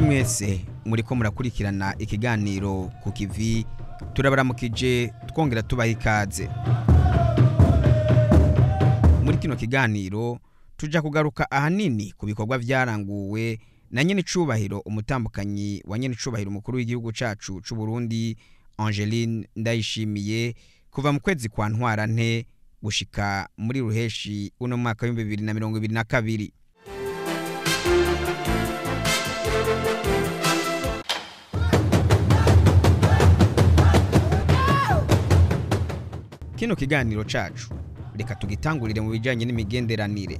Bakunzi mwese muriko murakurikirana ikiganiro ku kivi, turabaramukije twongera tubaha ikaze. Muri kino kiganiro tuja kugaruka ahanini ku bikorwa vyaranguwe na nyenicubahiro umutambukanyi wa nyenicubahiro umukuru w'igihugu cacu c'u Burundi Angeline Ndayishimiye kuva mu kwezi kwa Ntwarante gushika muri Ruheshi uno mwaka w'ibihumbi bibiri na mirongo ibiri na kabiri. Kino kiganiro cacu reka tugitangurire mu bijanye n'imigenderanire.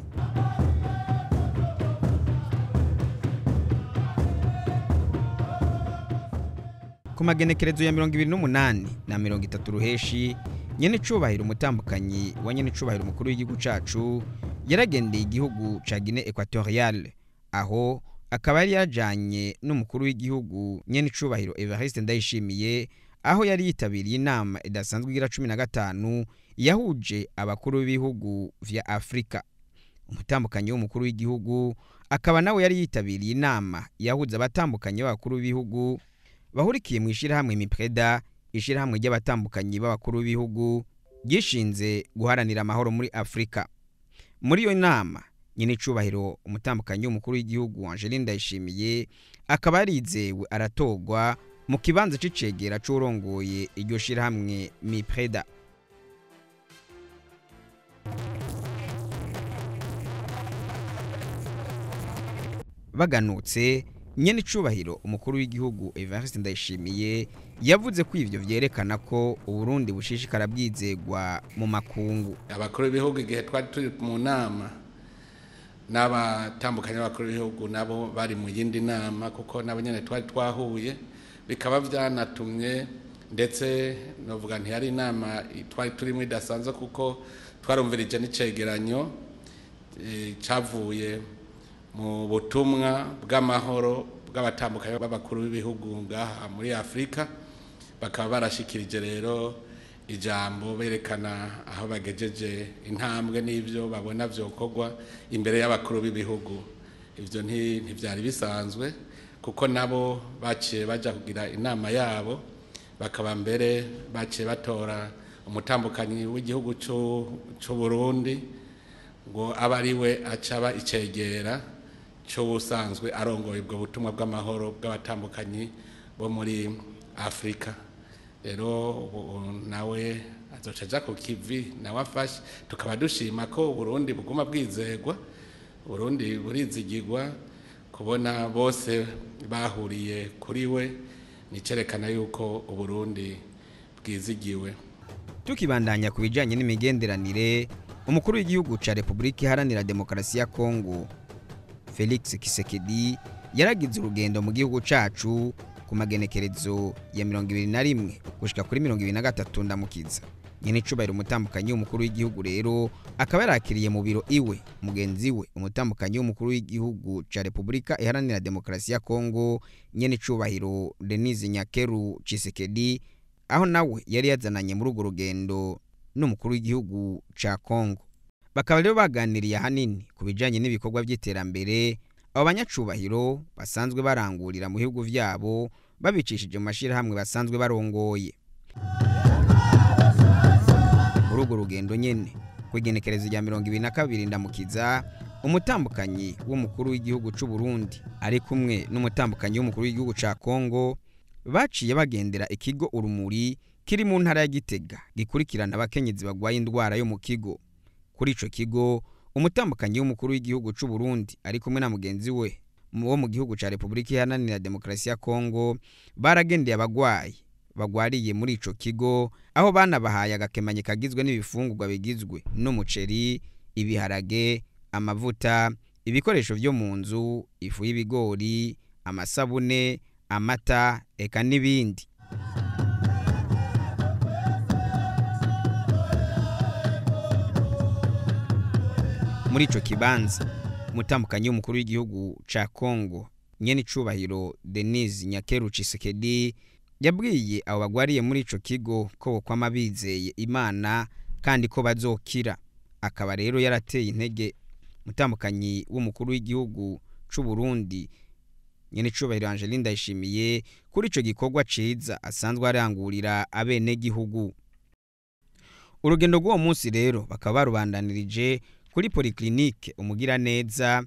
Ku magenekerezo ya 28 na 30 Ruheshi, nyenecubahiro umutambukanyi wa nyenecubahiro umukuru w'igihugu cacu yaragendeye igihugu ca Guinée Equatoriale, aho akaba yari yajanye n'umukuru w'igihugu nyenecubahiro Evariste Ndayishimiye, aho yari yitabiriye inama idasanzwe igira 15 yahuje abakuru b'ibihugu vya Afrika. Umutambukanyi w'umukuru w'igihugu akaba nawe yari yitabiriye inama yahuza abatambukanyi b'abakuru b'ibihugu bahurikiye mu ishirahamwe MIPREDA, ishirahamwe ry'abatambukanyi b'abakuru b'ibihugu gishinze guharanira amahoro muri Afrika. Muri iyo nama nyenecubahiro umutambukanyi w'umukuru w'igihugu Angeline Ndayishimiye akaba yarizewe aratogwa mu kibanza c'icegera c'urongoye iryo shirahamwe MIPREDA. Baganutse, nyenecubahiro umukuru w'igihugu Evariste Ndayishimiye yavuze ko ivyo vyerekana ko Uburundi bushishikara bwizegwa mu makungu. Abakuru b'ibihugu igihe twari turi mu nama n'abatambukanye b'abakuru b'ibihugu nabo bari mu yindi nama, kuko nabo nyene twari twahuye, bikaba vyanatumye ndetse novuga ntiyari inama twari turimo idasanzwe, kuko twarumvirije n'icegeranyo cavuye mu butumwa bw'amahoro bw'abatambukanye b'abakuru b'ibihugu ngaha muri Afrika. Bakaba barashikirije rero ijambo berekana aho bagejeje intambwe n'ivyo babona vyokorwa imbere y'abakuru b'ibihugu. Ivyo ntivyari bisanzwe, kuko nabo baciye baja kugira inama yabo, bakaba mbere baciye batora umutambukanyi w'igihugu c'u Burundi ngo abe ari we acaba icegera c'ubusanzwe arongoye ubwo butumwa bw'amahoro bw'abatambukanyi bo muri Afrika. Rero nawe azoca aja ku kivi nawe afashe. Tukaba dushima ko Burundi buguma bwizegwa, Burundi burizigirwa, kubona bose bahuriye kuri we nicerekana yuko Uburundi bwizigiwe. Tukibandanya ku bijanye n'imigenderanire, umukuru w'igihugu ca Republika Iharanira Demokarasi ya Kongo Felix Tshisekedi yaragize urugendo mu gihugu cacu ku magenekerezo ya 21 gushika kuri 23 Ndamukiza. Nyenecubahiro umutambukanyi w'umukuru w'igihugu rero akaba yarakiriye mu biro iwe mugenzi we umutambukanyi w'umukuru w'igihugu ca Republika Iharanira Demokarasi ya Kongo nyenecubahiro Denise Nyakeru Tshisekedi, aho nawe yari yazananye muri urwo rugendo n'umukuru w'igihugu ca Kongo. Bakaba rero baganiriye ahanini ku bijanye n'ibikorwa vy'iterambere abo banyacubahiro basanzwe barangurira mu bihugu vyabo babicishije mu mashirahamwe basanzwe barongoye. Muri urwo rugendo nyene kw'igenekerezo rya 22 Ndamukiza, umutambukanyi w'umukuru w'igihugu c'u Burundi ari kumwe n'umutambukanyi w'umukuru w'igihugu ca Kongo baciye bagendera ikigo Urumuri kiri mu ntara ya Gitega gikurikirana abakenyezi bagwaye indwara yo mu kigo. Kuri ico kigo umutambukanyi w'umukuru w'igihugu c'u Burundi ari kumwe na mugenzi we wo mu gihugu ca Republika Iharanira Demokarasi ya Kongo baragendeye abagwayi bagwariye muri ico kigo, aho banabahaye agakemanyi kagizwe n'ibifungurwa bigizwe n'umuceri, ibiharage, amavuta, ibikoresho vyo mu nzu, ifu y'ibigori, amasabune, amata eka n'ibindi. Muri ico kibanza umutambukanyi w'umukuru w'igihugu ca Kongo nyenicubahiro Denise Nyakeru Tshisekedi yabwiye abo bagwariye muri ico kigo ko bokwama bizeye Imana kandi ko bazokira. Akaba rero yarateye intege umutambukanyi w'umukuru w'igihugu c'u Burundi Nyenecubahiro Angeline Ndayishimiye kuri ico gikorwa ciza asanzwe arangurira abenegihugu. Urugendo rw'uwo munsi rero bakaba barubandanirije kuri polyclinique Umugiraneza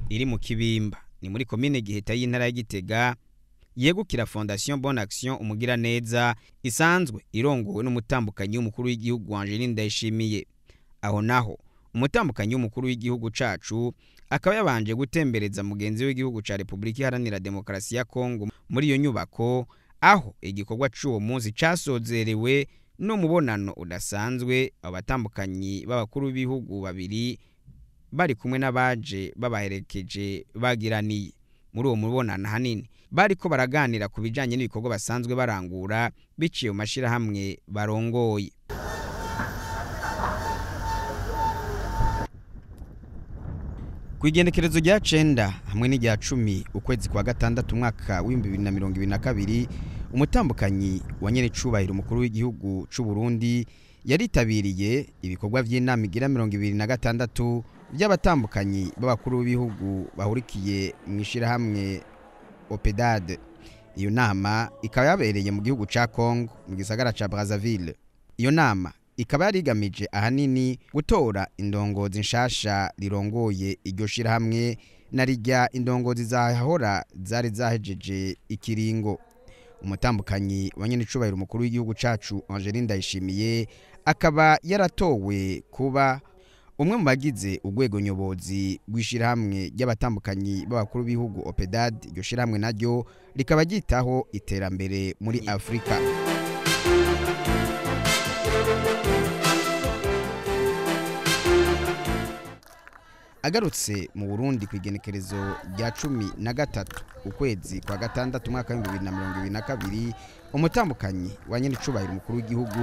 iri mu Kibimba, ni muri komine Giheta y'intara ya Gitega, yegukira Fondation Bonne Action Umugiraneza isanzwe irongowe n'umutambukanyi w'umukuru w'igihugu Angeline Ndayishimiye. Aho naho umutambukanyi w'umukuru w'igihugu cacu akaba yabanje gutembereza mugenzi w'igihugu ca Republika Iharanira Demokarasi ya Kongo muri iyo nyubako, aho igikorwa c'uwo munsi casozerewe n'umubonano udasanzwe abatambukanyi b'abakuru b'ibihugu babiri bari kumwe n'abaje babaherekeje bagiraniye. Muri uwo mubonano hanini bariko baraganira ku bijanye n'ibikorwa basanzwe barangura biciye mu mashirahamwe barongoye. Kw'igenekerezo rya 9 hamwe n'irya 10 ukwezi kwa gatandatu umwaka w'2022, umutambukanyi wa nyerecubahiro umukuru w'igihugu c'u Burundi yaritabiriye ibikorwa vy'inama igira 26 by'abatambukanyi b'abakuru b'ibihugu bahurikiye mu ishirahamwe OPEDAD. Iyo nama ikaba yabereye mu gihugu ca Congo mu gisagara ca Brazzaville. Iyo nama ikaba yarigamije ahanini gutora indongozi nshasha rirongoye iryo shirahamwe na rijya indongozi zahora zari zahejeje ikiringo. Umutambukanyi wa nyenecubahiro umukuru w'igihugu cacu Angeline Ndayishimiye akaba yaratowe kuba umwe mu bagize urwego nyobozi rw'ishirahamwe ry'abatambukanyi b'abakuru b'ibihugu OPEDAD. Iryo shirahamwe naryo rikaba ryitaho iterambere muri Afrika. Agarutse mu Burundi ku igenekerezo rya 13 ukwezi kwa gatandatu umwaka wa 2022, umutambukanyi wa nyenecubahiro umukuru w'igihugu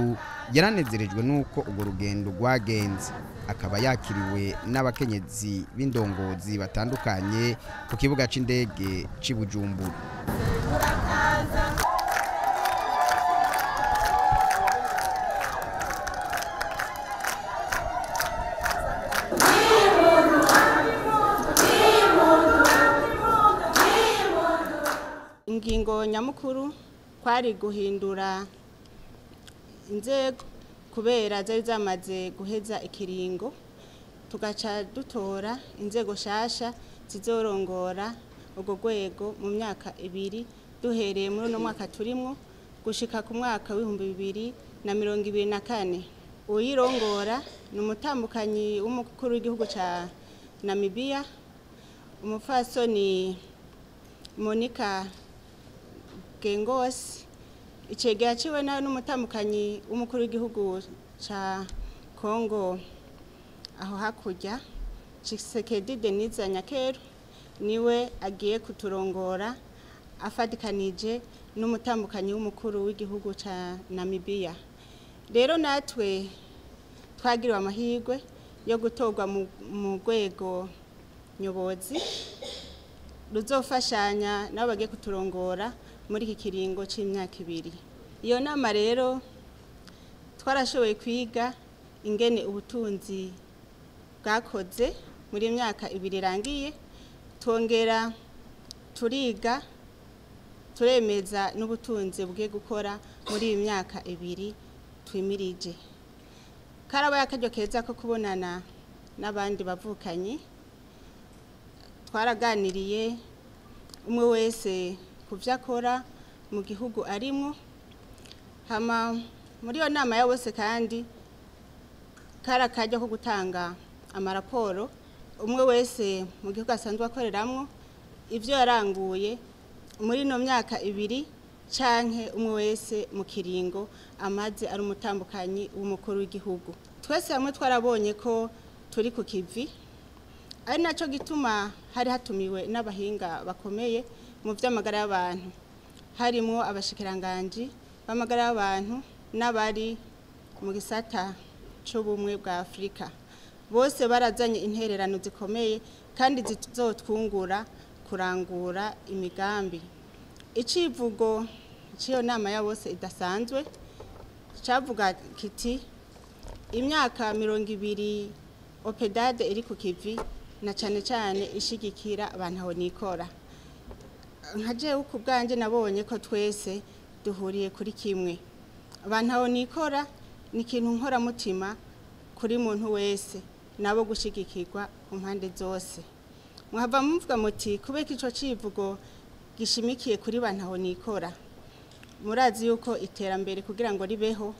yaranezerejwe nuko urwo rugendo rwagenze, akaba yakiriwe n'abakenyezi b'indongozi batandukanye ku kibuga c'indege c'i Bujumbura. Ingingo nyamukuru kwari guhindura inzego kubera zari zamaze guheza ikiringo, tugaca dutora inzego shasha zizorongora urwo rwego mu myaka ibiri duhereye muri uno mwaka turimwo gushika ku mwaka w'2024. Uyirongora ni umutambukanyi w'umukuru w'igihugu ca Namibia, umupfasoni Monica Gengos. Icegera ciwe nawe n'umutambukanyi w'umukuru w'igihugu ca Congo aho hakurya, Tshisekedi Denise Nyakeru, niwe agiye kuturongora afatikanije n'umutambukanyi w'umukuru w'igihugu ca Namibia. Rero natwe twagiriwe amahirwe yo gutorwa mu rwego nyobozi ruzofashanya nabo bagiye kuturongora muri iki kiringo c'imyaka ibiri. Iyo nama rero twarashoboye kwiga ingene ubutunzi bwakoze muri myaka ibiri irangiye, twongera turiga turemeza n'ubutunzi bugiye gukora muri iyi myaka ibiri twimirije. Karabaye akaryo keza ko kubonana n'abandi bavukanyi, twaraganiriye umwe wese ku vyo akora mu gihugu arimwo. Hama muri iyo nama ya bose kandi kari akaryo ko gutanga amaraporo umwe wese mu gihugu asanzwe akoreramwo ivyo yaranguye muri ino myaka ibiri, canke umwe wese mu kiringo amaze ari umutambukanyi w'umukuru w'igihugu. Twese hamwe twarabonye ko turi ku kivi, ari naco gituma hari hatumiwe n'abahinga bakomeye mu vy'amagara y'abantu, harimwo abashikiranganji b'amagara y'abantu n'abari mu gisata c'ubumwe bwa Afrika. Bose barazanye intererano zikomeye kandi zizotwungura kurangura imigambi. Icivugo c'iyo nama ya bose idasanzwe cavuga kiti imyaka 20 OPEDAD iri ku kivi na cane cane ishigikira abantu aho nikora. Nka jewe ku bwanjye nabonye ko twese duhuriye kuri kimwe. Bantaho nikora ni ikintu nkoramutima kuri muntu wese, nabo gushigikirwa ku mpande zose. Mwava muvuga muti kubera ico civugo gishimikiye kuri bantaho nikora. Murazi yuko iterambere kugira ngo ribeho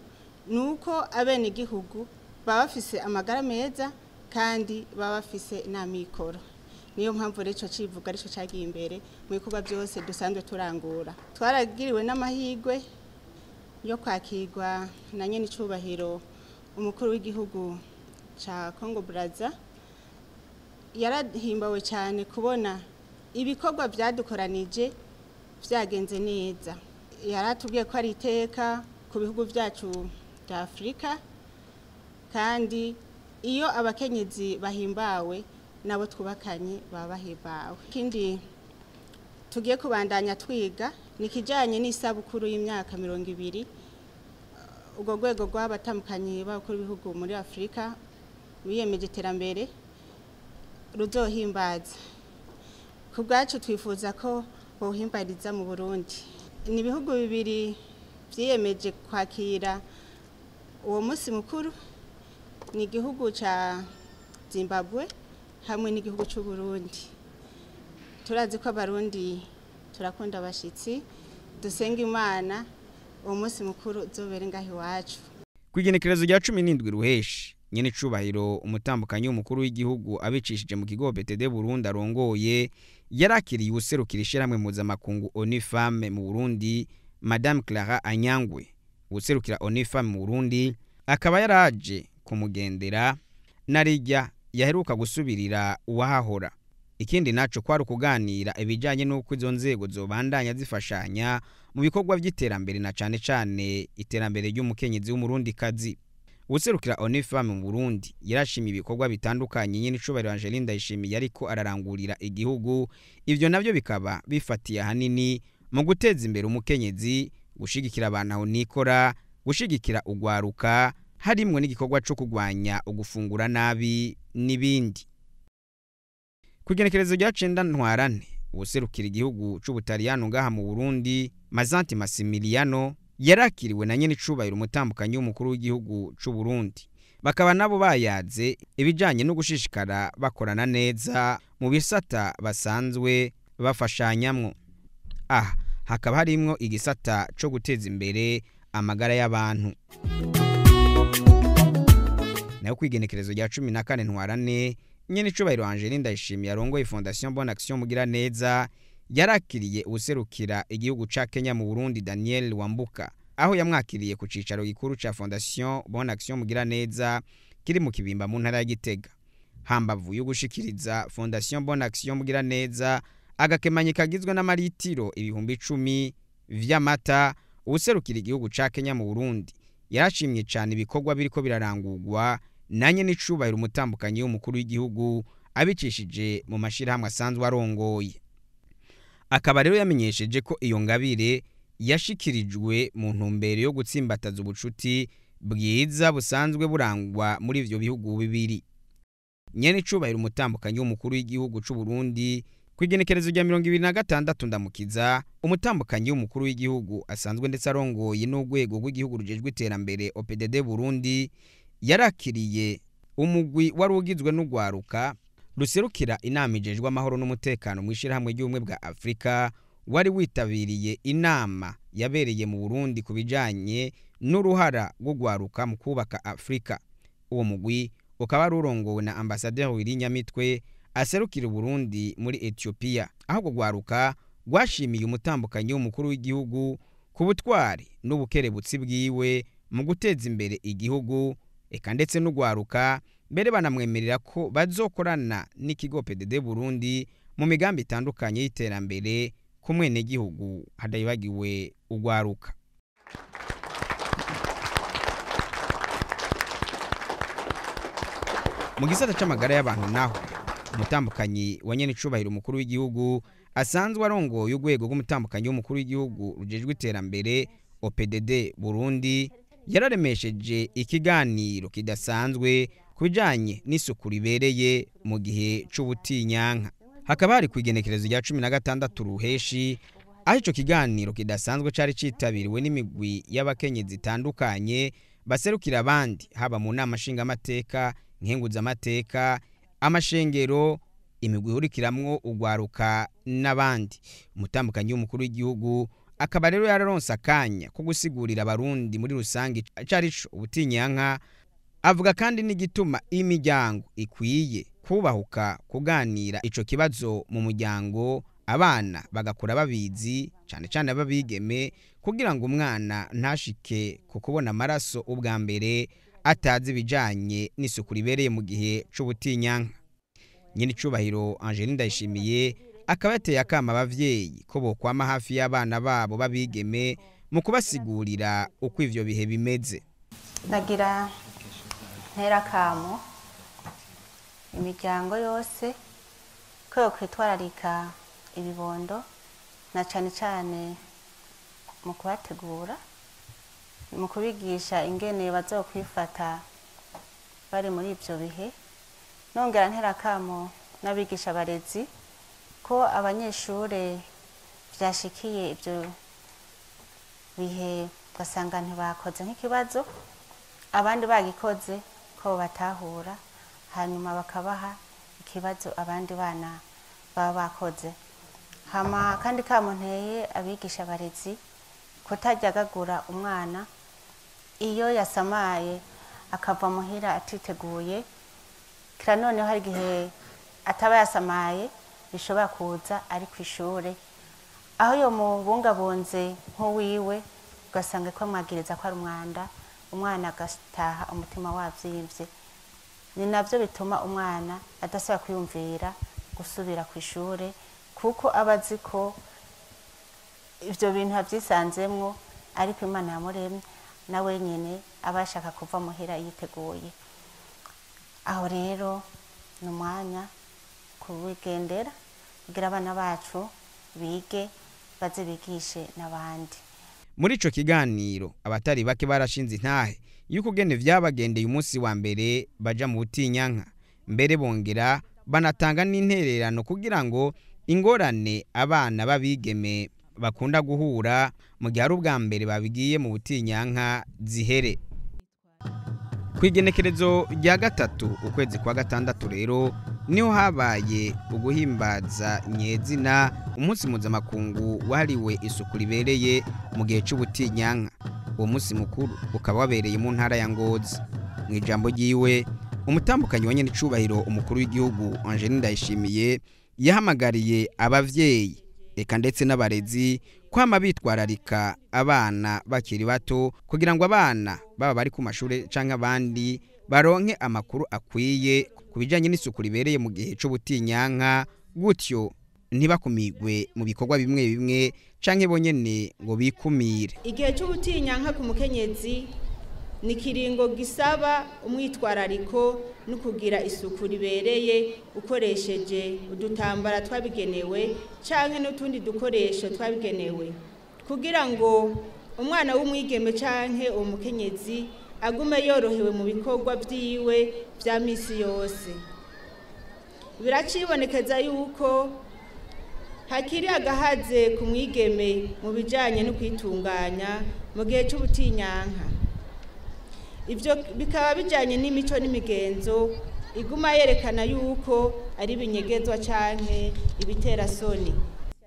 nuko abene gihugu baba bafise amagara meza kandi baba bafise n'amikoro. Niyo mpamvu rero ico civugo arico cagiye imbere mu bikorwa byose dusanzwe turangura. Twaragiriwe n'amahirwe yo kwakirwa na nyene icubahiro umukuru w'igihugu ca Congo Brazza. Yarahimbawe cyane kubona ibikorwa byadukoranije vyagenze neza. Yaratubwiye ko ari iteka ku bihugu byacu bya Afrika, kandi iyo abakenyezi bahimbawe nabo twubakanye baba bahimbawe. Ikindi tugiye kubandanya twiga ni kijanye n'isabukuru y'imyaka 20 ubwo rwego rw'abatambukanyi b'abakuru b'ibihugu muri Afrika biyemeje iterambere ruzohimbaza. Ku bwacu twifuza ko bohimbariza mu Burundi. Ni ibihugu bibiri vyiyemeje kwakira uwo munsi mukuru, ni igihugu ca Zimbabwe hamwe n'igihugu c'u Burundi. Turazi ko abarundi turakunda abashitsi, dusenga Imana uwo munsi mukuru uzobere ngaho iwacu. Kw'igenekerezo rya 17 Ruheshi, nyene icubahiro umutambukanyi w'umukuru w'igihugu abicishije mu kigo BTD Burundi arongoye yarakiriye uwuserukira ishirahamwe mpuzamakungu ONU Femmes mu Burundi, Madame Clara Anyangwe. Uwuserukira ONU Femmes mu Burundi akaba yaraje kumugendera narijya yaheruka gusubirira uwahahora. Ikindi naco kwari ukuganira ibijanye n'uko izo nzego zobandanya zifashanya mu bikorwa vy'iterambere na cane cane iterambere ry'umukenyezi w'umurundikazi. Uwuserukira ONU Femmes mu Burundi yarashimye ibikorwa bitandukanye nyene icubahiro Angeline Ndayishimiye ariko ararangurira igihugu. Ivyo navyo bikaba bifatiye ahanini mu guteza imbere umukenyezi, gushigikira abantu aho nikora, gushigikira ugwaruka, harimwo n'igikorwa co kugwanya ugufungura nabi n'ibindi. Kw'igenekerezo rya 9 Ntwarante, uwuserukira igihugu c'Ubutaliyano ngaha mu Burundi, Mazanti Massimiliano, yarakiriwe na nyene icubahiro umutambukanyi w'umukuru w'igihugu c'u Burundi. Bakaba nabo bayaze ibijanye no gushishikara bakorana neza mu bisata basanzwe bafashanyamwo. Aha hakaba harimwo igisata co guteza imbere amagara y'abantu. Nayo kw'igenekerezo rya 14 Ntwarante, nyene icubahiro Angeline Ndayishimiye arongoye Fondation Bonne Action Mugiraneza yarakiriye uwuserukira igihugu ca Kenya mu Burundi, Daniel Wambuka, aho yamwakiriye ku cicaro gikuru ca Fondation Bonne Action Mugiraneza kiri mu Kibimba mu ntara ya Gitega. Hambavu yo gushikiriza Fondation Bonne Action Mugiraneza agakemanyi kagizwe n'amaritiro 10,000 vy'amata, uwuserukira igihugu ca Kenya mu Burundi yarashimye cane ibikorwa biriko birarangurwa nanye n'icubahiro umutambukanyi w'umukuru w'igihugu abicishije mu mashirahamwe asanzwe arongoye. Akaba rero yamenyesheje ko iyo ngabire yashikirijwe mu ntumbero yo gutsimbataza ubucuti bwiza busanzwe burangwa muri ivyo bihugu bibiri. Nyene icubahiro umutambukanyi w'umukuru w'igihugu c'u Burundi kw'igenekerezo rya 26 Ndamukiza, umutambukanyi w'umukuru w'igihugu asanzwe ndetse arongoye n'urwego rw'igihugu rujejwe iterambere OPDD Burundi yarakiriye umugwi wari ugizwe n'ugwaruka ruserukira inama ijejwe amahoro n'umutekano mu ishirahamwe ry'ubumwe bwa Afrika, wari witabiriye inama yabereye mu Burundi ku bijanye n'uruhara rw'ugwaruka mu kubaka Afrika. Uwo mugwi ukaba rurongowe na Ambassadeur Willy Nyamitwe aserukira Burundi muri Ethiopia, aho gugwaruka rwashimiye umutambukanyi w'umukuru w'igihugu ku butwari n'ubukerebutsi bwiwe mu guteza imbere igihugu, eka ndetse n'ugwaruka mbere banamwemerera ko bazokorana n'ikigo PDD Burundi mu migambi itandukanye y'iterambere ku mwenegihugu hadayibagiwe ugwaruka. Mu gisata c'amagara y'abantu naho, umutambukanyi wa nyene icubahiro umukuru w'igihugu asanzwe arongoye urwego rw'umutambukanyi w'umukuru w'igihugu rujejwe iterambere OPDD Burundi yararemesheje ikiganiro kidasanzwe ku bijanye n'isuku ribereye mu gihe c'ubutinyanka. Hakaba hari ku igenekerezo rya 16 Ruheshi, aho ico kiganiro kidasanzwe cari citabiriwe n'imigwi y'abakenyezi itandukanye baserukira abandi, haba mu nama nshingamateka, nkenguzamateka, amashengero, imigwi ihurikiramwo ugwaruka n'abandi. Umutambukanyi w'umukuru w'igihugu akaba rero yararonse akanya ko gusigurira abarundi muri rusange carico ubutinyanka, avuga kandi n'igituma imiryango ikwiye kubahuka kuganira ico kibazo mu muryango, abana bagakura babizi, cane cane ababigeme, kugira ngo umwana ntashike ku kubona amaraso ubwa mbere atazi ibijanye n'isuku ribereye mu gihe c'ubutinyanka. Nyene icubahiro Angeline Ndayishimiye akaba yateye akama abavyeyi ko bokwama hafi y'abana babo babigeme mu kubasigurira uko ivyo bihe bimeze. Nagira ntera kamo imiryango yose ko yokwitwararika ibibondo, na cane cane mu kubategura, mu kubigisha ingene bazokwifata bari muri ivyo bihe. Nongera ntera kamo n'abigisha barezi ko abanyeshure vyashikiye ivyo bihe ugasanga ntibakoze nk'ikibazo, abandi bagikoze ko batahura, hanyuma bakabaha ikibazo abandi bana baba bakoze. Hama kandi kamo nteye abigisha barezi kutaryagagura umwana iyo yasamaye akava muhira atiteguye, kira noneho hari igihe ataba yasamaye bishobora kuza ari kw'ishure, aho yo mubungabunze nk'uwiwe ugasanga ko amwagiriza ko ari umwanda, umwana agataha umutima wavyimvye. Ni navyo bituma umwana adasubira kwiyumvira gusubira kw'ishure, kuko aba azi ko ivyo bintu avyisanzemwo, ariko Imana yamuremye nawe nyene aba ashaka kuva muhira yiteguye. Aho rero ni umwanya kubigendera kugira abana bacu bige baze bigishe n'abandi. Muri ico kiganiro abatari bake barashinze intahe yuko ugene vyabagendeye umunsi wa mbere baja mu butinyanka, mbere bongera banatanga n'intererano kugira ngo ingorane abana babigeme bakunda guhura mu gihe ari ubwa mbere babigiye mu butinyanka zihere. Kwigenekerezo rya 3 ukwezi kwa 6 rero niho habaye uguhimbaza nyezina umunsi mpuzamakungu wahariwe isuku ribereye mu gihe c'ubutinyanka. Uwo munsi mukuru ukaba wabereye mu ntara ya Ngozi. Mu ijambo ryiwe umutambukanyi wa nyene icubahiro umukuru w'igihugu Angeline Ndayishimiye yahamagariye abavyeyi eka ndetse n'abarezi kwama bitwararika abana bakiri bato, kugira ngo abana baba bari ku mashure canke abandi baronke amakuru akwiye ku bijanye n'isuku ribereye mu gihe c'ubutinyanka, gutyo ntibakumigwe mu bikorwa bimwe bimwe canke bonyene ngo bikumire. Igihe c'ubutinyanka ku mukenyezi ni kiringo gisaba umwitwarariko no kugira isuku ribereye ukoresheje udutambara twabigenewe canke n'utundi dukoresho twabigenewe, kugira ngo umwana w'umwigeme canke umukenyezi agume yorohewe mu bikorwa vyiwe vya misi yose. Biracibonekeza yuko hakiri agahaze ku mwigeme mu bijanye no kwitunganya mu gihe c'ubutinyanka. Ivyo bikaba bijanye n'imico n'imigenzo iguma yerekana yuko ari ibinyegezwa canke ibitera soni.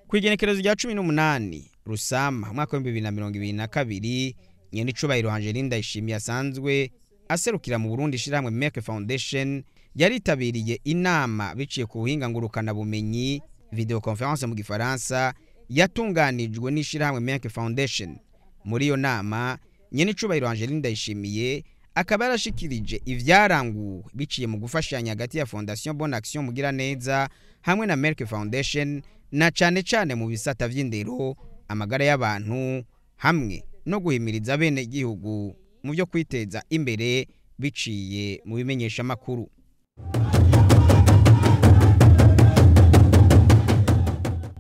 Kwigenekerezo rya 18 Rusama umwaka wa 2022, nyene icubahiro Angeline Ndayishimiye asanzwe aserukira mu Burundi ishirahamwe Merck Foundation yaritabiriye inama biciye ku buhinga ngurukana bumenyi, video conference mu gifaransa, yatunganijwe n'ishirahamwe Merck Foundation. Muri iyo nama nyene icubahiro Angeline Ndayishimiye akaba yarashikirije ivyaranguwe biciye mu gufashanya hagati ya Fondation Bonne Action Mugiraneza hamwe na Merck Foundation, na cane cane mu bisata vy'indero, amagara y'abantu hamwe no guhimiriza bene igihugu mu byo kwiteza imbere biciye mu bimenyesha makuru.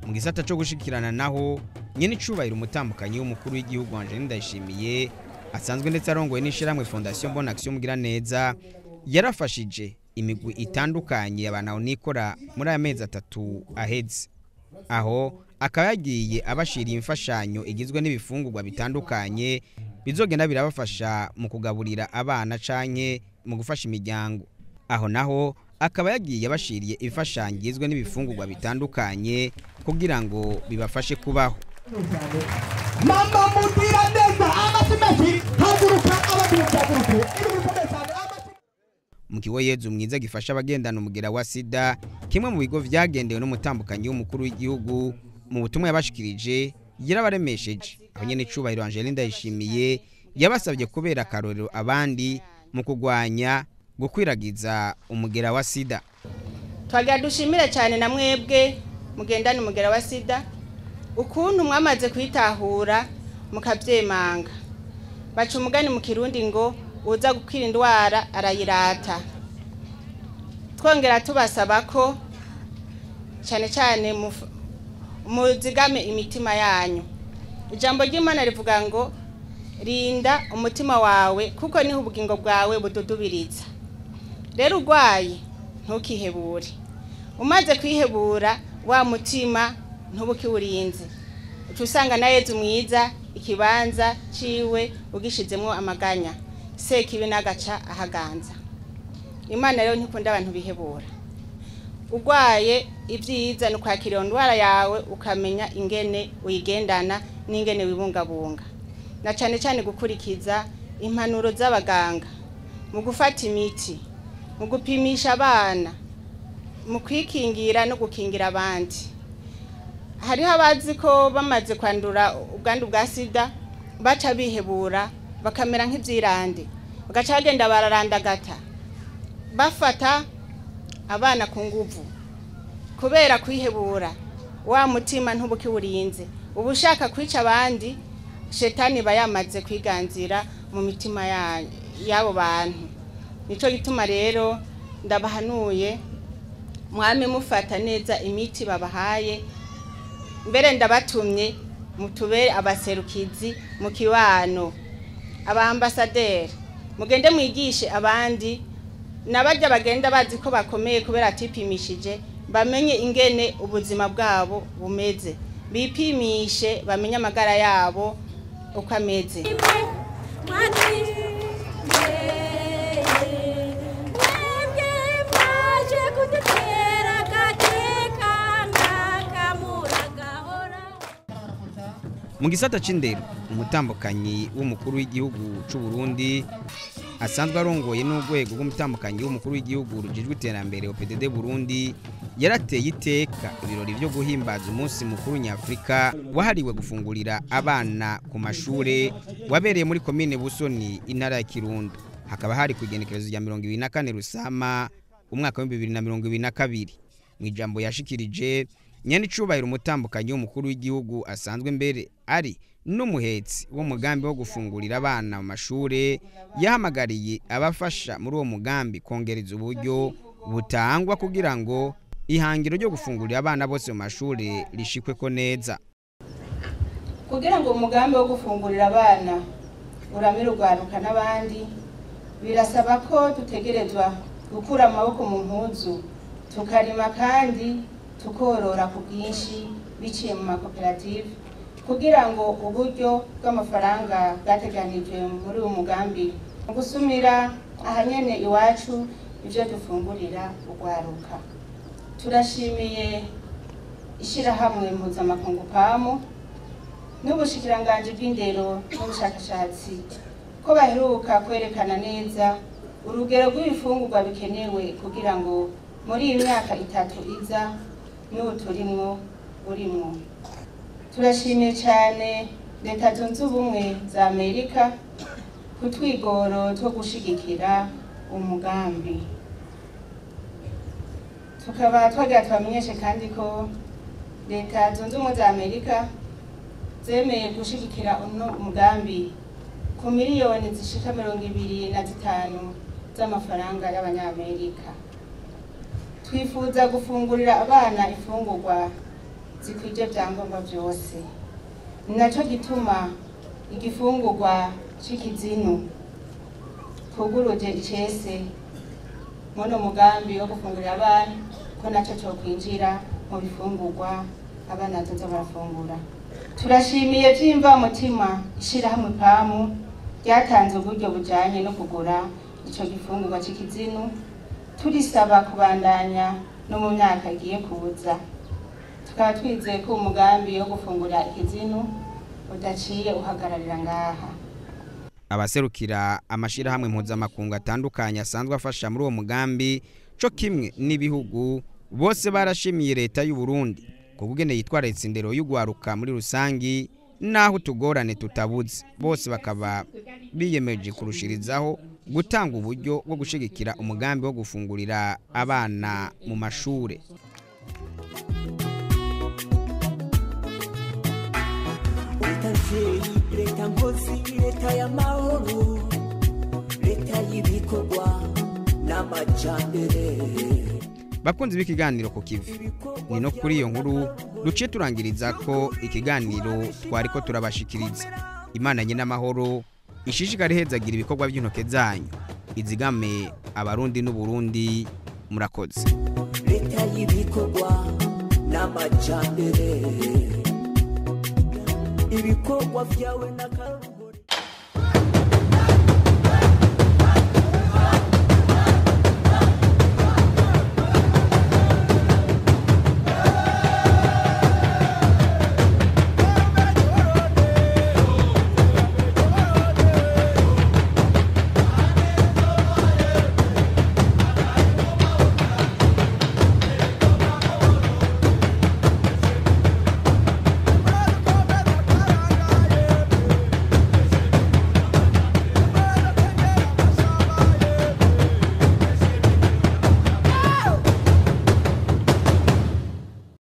Mu gisata cyo gushikirana naho nyene icubahiro umutambukanyi w'umukuru w'igihugu Angeline Ndayishimiye asanzwe ndetse arongoye n'ishirahamwe Fondation Bonne Action Mugiraneza yarafashije imigwi itandukanye y'abantu nikora muri aya mezi 3 aheze, aho akaba yagiye abashiriye imfashanyo igizwe n'ibifungurwa bitandukanye bizogenda birabafasha mu kugaburira abana canke mu gufasha imiryango. Aho naho akaba yagiye abashiriye imfashanyo igizwe n'ibifungurwa bitandukanye kugira ngo bibafashe kubaho. Mama mutira neza amashyi haguruka abaduhaguruke. Mu kigo Yezu Mwiza gifasha abagendana umugera wa sida, kimwe mu bigo vyagendewe n'umutambukanyi w'umukuru w'igihugu, mu butumwa yabashikirije yarabaremesheje. Aho nyene icubahiro Angeline Ndayishimiye yabasabye kubera akarorero abandi mu kugwanya gukwiragiza umugera wa sida. Twagira dushimire cyane na mwebwe mugendana umugera wa sida ukuntu mwamaze kwitahura mukavyemanga. Baca umugani mu Kirundi ngo uza gukira indwara arayirata. Twongera tubasaba ko cyane cyane muzigame imitima yanyu. Ijambo ry'Imana rivuga ngo rinda umutima wawe kuko niho ubugingo bwawe bududubiriza. Rero urwaye ntukihebure. Umaze kwihebura wa mutima ntubukiwurinze. Uca usanga na Yezu Mwiza ikibanza ciwe ugishizemwo amaganya, sekibi n'agaca ahaganza. Imana rero ntikunda abantu bihebura. Urwaye ibyiza ni ukwakira iyo ndwara yawe ukamenya ingene uyigendana n'ingene wibungabunga, na cane cane gukurikiza impanuro z'abaganga mu gufata imiti, mu gupimisha abana, mu kwikingira no gukingira abandi. Hariho abazi ko bamaze kwandura ubwandu bwa sida baca bihebura bakamera nk'ivyirande, bagaca bagenda bararandagata bafata abana ku nguvu kubera kwihebura. Wa mutima ntubukiwurinze, uba ushaka kwica abandi, shetani iba yamaze kwiganzira mu mitima y'abo bantu. Nico gituma rero ndabahanuye mwame mufata neza imiti babahaye. Mbere ndabatumye mutubere abaserukizi mu kibano, abambasaderi, mugende mwigishe abandi n'abajya bagenda bazi ko bakomeye kubera atipimishije, bamenye ingene ubuzima bwabo bumeze, bipimishe bamenye amagara yabo uko ameze. Mu gisata c'indero, umutambukanyi w'umukuru w'igihugu c'u Burundi asanzwe arongoye n'urwego rw'umutambukanyi w'umukuru w'igihugu rujejwe iterambere OPDD Burundi yarateye iteka ibirori vyo guhimbaza umunsi mukuru nyafrika wahariwe gufungurira abana ku mashure, wabereye muri komine Busoni intara ya Kirundo. Hakaba hari ku igenekerezo rya 24 Rusama umwaka wa 2022. Mu ijambo yashikirije, nyene icubahiro umutambukanyi w'umukuru w'igihugu asanzwe mbere ari n'umuhetsi w'umugambi wo gufungurira abana mu mashure, yahamagariye abafasha muri uwo mugambi kongereza uburyo butangwa kugira ngo ihangiro ryo gufungurira abana bose mu mashure rishikweko neza. Kugira ngo umugambi wo gufungurira abana uramire urwaruka n'abandi, birasaba ko dutegerezwa gukura amaboko mu mpuzu tukarima kandi tukorora ku bwinshi biciye mu makoperative, kugira ngo uburyo bw'amafaranga bwateganijwe muri uyu mugambi mu gusumira ahanyene iwacu ivyo dufungurira urwaruka. Turashimiye ishirahamwe mpuzamakungu PAMU n'ubushikiranganji bw'indero n'ubushakashatsi ko baheruka kwerekana neza urugero rw'ibifungurwa bikenewe kugira ngo muri iyi myaka 3 iza n'uturimwo urimwo. Turashimiye cyane Leta Zunze Ubumwe za Amerika ku twigoro two gushigikira umugambi. Tukaba twagira tubamenyeshe kandi ko Leta Zunze Ubumwe za Amerika zemeye gushigikira uno umugambi ku miliyoni zishika 25 z'amafaranga y'Abanyamerika. Twifuza gufungurira abana ifungurwa zikwije vyangombwa vyose. Ni naco gituma igifungurwa c'ikizinu twuguruje icese Muno mugambi wo gufungurira abana ko naco cokwinjira mu bifungurwa abana bazoza barafungura. Turashimiye vy'imvamutima ishirahamwe PAMU ryatanze uburyo bujanye no kugura ico gifungurwa c'ikizinu, turisaba kubandanya no mu myaka igiye kuza. Tukaba twizeye ko umugambi wo gufungura ikizinu udaciye uhagararira ngaha. Abaserukira amashirahamwe mpuzamakungu atandukanye asanzwe afasha muri uwo mugambi co kimwe n'ibihugu bose barashimiye leta y'u Burundi kubugene yitwararitse indero y'ugwaruka muri rusangi, naho utugorane tutabuze. Bose bakaba biyemeje kurushirizaho gutanga uburyo bwo gushigikira umugambi wo gufungurira abana mu mashure. Leta mvyeyi, leta nkozi, leta y'amahoro, leta y'ibikorwa n'amajambere. Bakunzi b'ikiganiro ku kivi, ni no kuri iyo nkuru duciye turangiriza ko ikiganiro twariko turabashikiriza. Imana nyine amahoro ishishikare ihezagira ibikorwa by'intoke zanyu, izigame Abarundi n'Uburundi. Murakoze. Leta y'ibikorwa n'amajambere, ibikorwa vyawe n'akarorero.